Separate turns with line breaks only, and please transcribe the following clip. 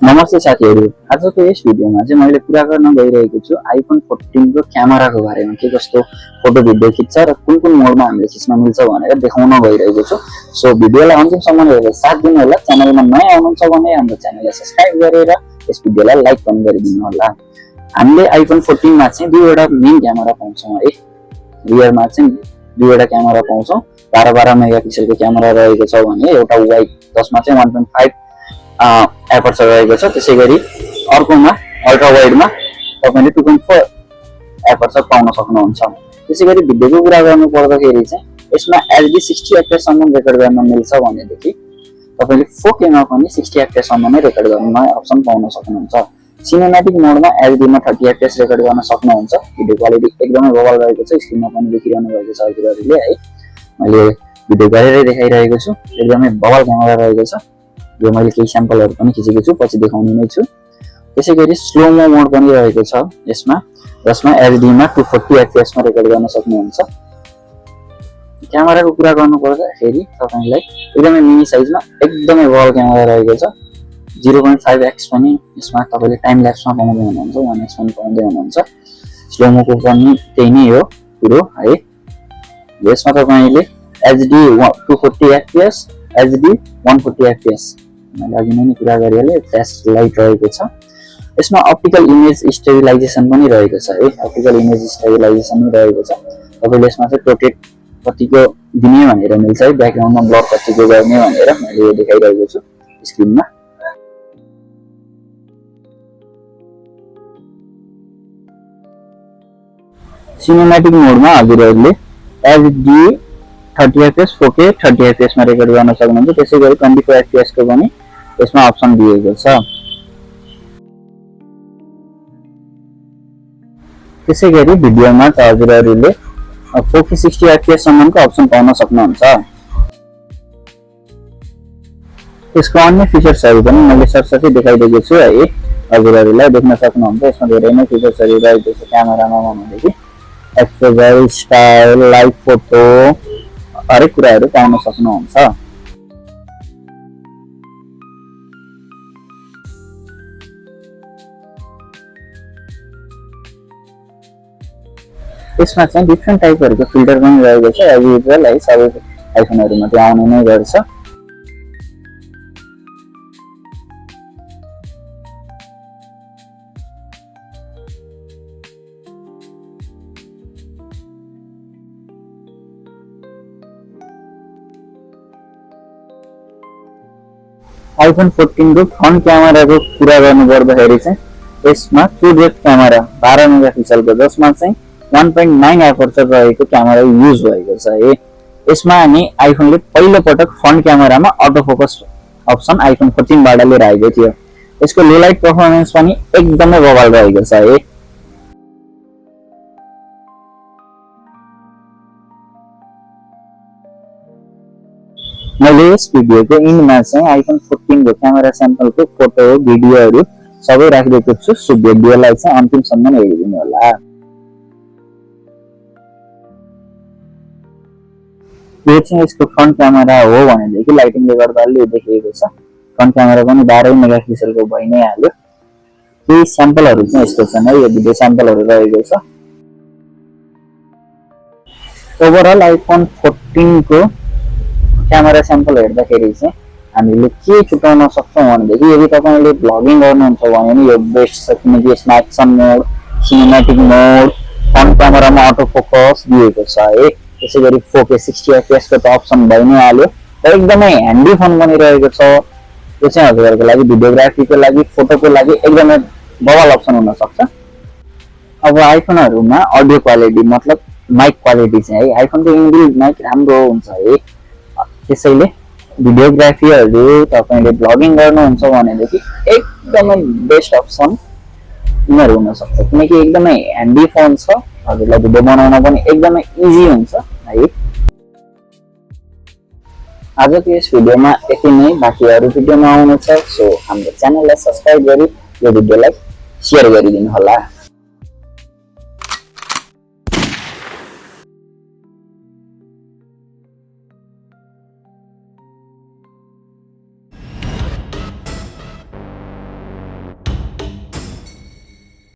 नमस्ते साथीहरु, आजको यस भिडियोमा चाहिँ मैले कुरा गर्न गइरहेको छु आइफोन 14 को क्यामेराको बारेमा के कस्तो फोटो भिडियो खिच्छ र कुन कुन मोडमा हामीले खिच्न मिल्छ भनेर देखाउन गइरहेको छु। सो भिडियोलाई अन्तिमसम्म हेरेर साथ दिनु होला। च्यानलमा नयाँ हुनुहुन्छ भने हाम्रो च्यानललाई सब्स्क्राइब गरेर यस भिडियोलाई लाइक पनि गरिदिनु होला। हामीले आइफोन 14 मा चाहिँ दुईवटा मेन क्यामेरा पाउँछौं है। रियरमा चाहिँ दुईवटा क्यामेरा पाउँछौं। 12 मेगापिक्सलको क्यामेरा रहेको छ भने एउटा वाइड जसमा चाहिँ 1.5 एपर्चर रहेको छ। त्यसैगरी अर्कोमा अल्ट्रा वाइडमा तपाईले 2.4 एपर्चर पाउन सक्नुहुन्छ। त्यसैगरी भिडियोको कुरा गर्नु पर्दाखेरि चाहिँ यसमा एचडी 60 एफपीएस सम्म रेकर्ड गर्न मिल्छ भनेदेखि तपाईले 4K मा पनि 60 एफपीएस सम्म नै रेकर्ड गर्न अप्सन पाउन सक्नुहुन्छ। सिनेम्याटिक मोडमा एचडी मा 30 एफपीएस रेकर्ड गर्न सक्नुहुन्छ। भिडियो क्वालिटी एकदमै बवाल रहेको छ। स्क्रिनमा पनि देखिरहनु भएको छ हजुरहरुले है। मैले भिडियो गरेरै देखाइरहेको छु। एकदमै बवाल क्यामेरा रहेको छ। यो मैले केही स्याम्पलहरु पनि खिचेको छु, पछि देखाउने नै छु। त्यसैगरी स्लो मोड पनि रहेको छ यसमा, जसमा एचडी मा 240 एफपीएस मा रेकर्ड गर्न सक्नुहुन्छ। क्यामेराको कुरा गर्नु पर्दाखेरि तपाईलाई एकदमै मिनी साइजमा एकदमै बवाल क्यामेरा रहेको छ। 0.5x पनि यसमा तपाईले टाइम ल्याप्समा पाउँदै हुनुहुन्छ, 1x पनि पाउँदै हुनुहुन्छ। स्लो मोको पनि त्यही नै हो कुरो है। यसमा तपाईले एचडी 240 एफपीएस, एचडी 140 एफपीएस मैले अघि नै कुरा गरिहालेँ। फ्ल्यास लाइट रहेको छ। यसमा अप्टिकल इमेज स्टेबिलाइजेसन पनि रहेको छ है। अप्टिकल इमेज स्टेबिलाइजेसन पनि रहेको छ। तपाईले यसमा चाहिँ प्रोटेक्ट कतिको दिने भनेर मिल्छ है, ब्याकग्राउन्डमा ब्लर कतिको गर्ने भनेर मैले यो देखाइरहेको छु स्क्रिनमा। सिनेम्याटिक मोडमा हजुरहरुले एचडी 30 एफपीएस, 4K 30 एफपीएस मा रेकर्ड गर्न सक्नुहुन्छ। त्यसैगरी 24 एफपीएस को पनि यसमा अप्सन दिएको छ। त्यसैगरी भिडियोमा त हजुरहरुले 4K 60 एफपीएस सम्मको अप्सन पाउन सक्नुहुन्छ। यसको अन्य फिचर्सहरु पनि मैले सरसरी देखाइदिएको छु है। हजुरहरुलाई देख्न सक्नुहुन्छ। यसमा धेरै नै फिचर्सहरु रहेको छ क्यामेरामा भनेदेखि एक्सपोजर, स्टाइल, लाइभ फोटो हरेक कुराहरु पाउन सक्नुहुन्छ। यसमा चाहिँ डिफ्रेन्ट टाइपहरुको फिल्टर पनि रहेको छ। एज युजुअल है, सबै आइफोनहरुमा त्यो आउने नै गर्छ। आइफोन 14 को फ्रन्ट क्यामेराको कुरा गर्नु पर्दाखेरि चाहिँ यसमा ट्रू डेप्थ क्यामेरा 12 मेगापिक्सलको जसमा चाहिँ 1.9 एपर्चर रहेको क्यामेरा युज भएको छ है। यसमा अनि आइफोनले पहिलो पटक फ्रन्ट क्यामेरामा अटो फोकस अप्सन आइफोन 14 बाट लिएर आएको थियो। यसको लो लाइट परफर्मेन्स पनि एकदमै बवाल रहेको छ है। मैले यस भिडियोको इन्डमा चाहिँ आइफोन 14 को क्यामेरा स्याम्पलको फोटो भिडियोहरु सबै राखिदिएको छु। सो भिडियोलाई चाहिँ अन्तिमसम्म हेरिदिनु होला। यो चाहिँ यसको फ्रन्ट क्यामेरा हो भनेदेखि लाइटिङले गर्दा अलि देखिएको छ। फ्रन्ट क्यामेरा पनि 12 मेगापिक्सलको भइ नै हाल्यो। केही स्याम्पलहरु चाहिँ यस्तो छन् है। यो भिडियो स्याम्पलहरु रहेको छ। ओभरअल आइफोन 14 को क्यामेरा स्याम्पल हेर्दाखेरि चाहिँ हामीले के छुटाउन सक्छौं भनेदेखि यदि तपाईले भ्लगिङ गर्नुहुन्छ भने नि यो बेस्ट छ, किनकि यसमा एक्सन मोड, सिनेम्याटिक मोड, फ्रन्ट क्यामेरामा अटो फोकस दिएको छ है। त्यसैगरी 4K 60 एफपीएस को त अप्सन भइ नै हाल्यो र एकदमै ह्यान्डी फोन बनिरहेको छ। यो चाहिँ हजुरहरुको लागि भिडियोग्राफीको लागि, फोटोको लागि एकदमै बवाल अप्सन हुन सक्छ। अब आइफोनहरुमा अडियो क्वालिटी मतलब माइक क्वालिटी चाहिँ है, आइफोनको इनबिल्ट माइक राम्रो हुन्छ है। त्यसैले भिडियोग्राफीहरु तपाईले भ्लगिङ गर्नुहुन्छ भनेदेखि एकदमै बेस्ट अप्सन यिनीहरु हुन सक्छ, किनकि एकदमै ह्यान्डी फोन छ। हजुरलाई भिडियो बनाउन पनि एकदमै इजी हुन्छ है। आजको यस भिडियोमा यति नै। बाँकी अरु भिडियोमा आउनु छ। सो हाम्रो च्यानललाई सब्स्क्राइब गरी यो भिडियोलाई शेयर गरिदिनु होला।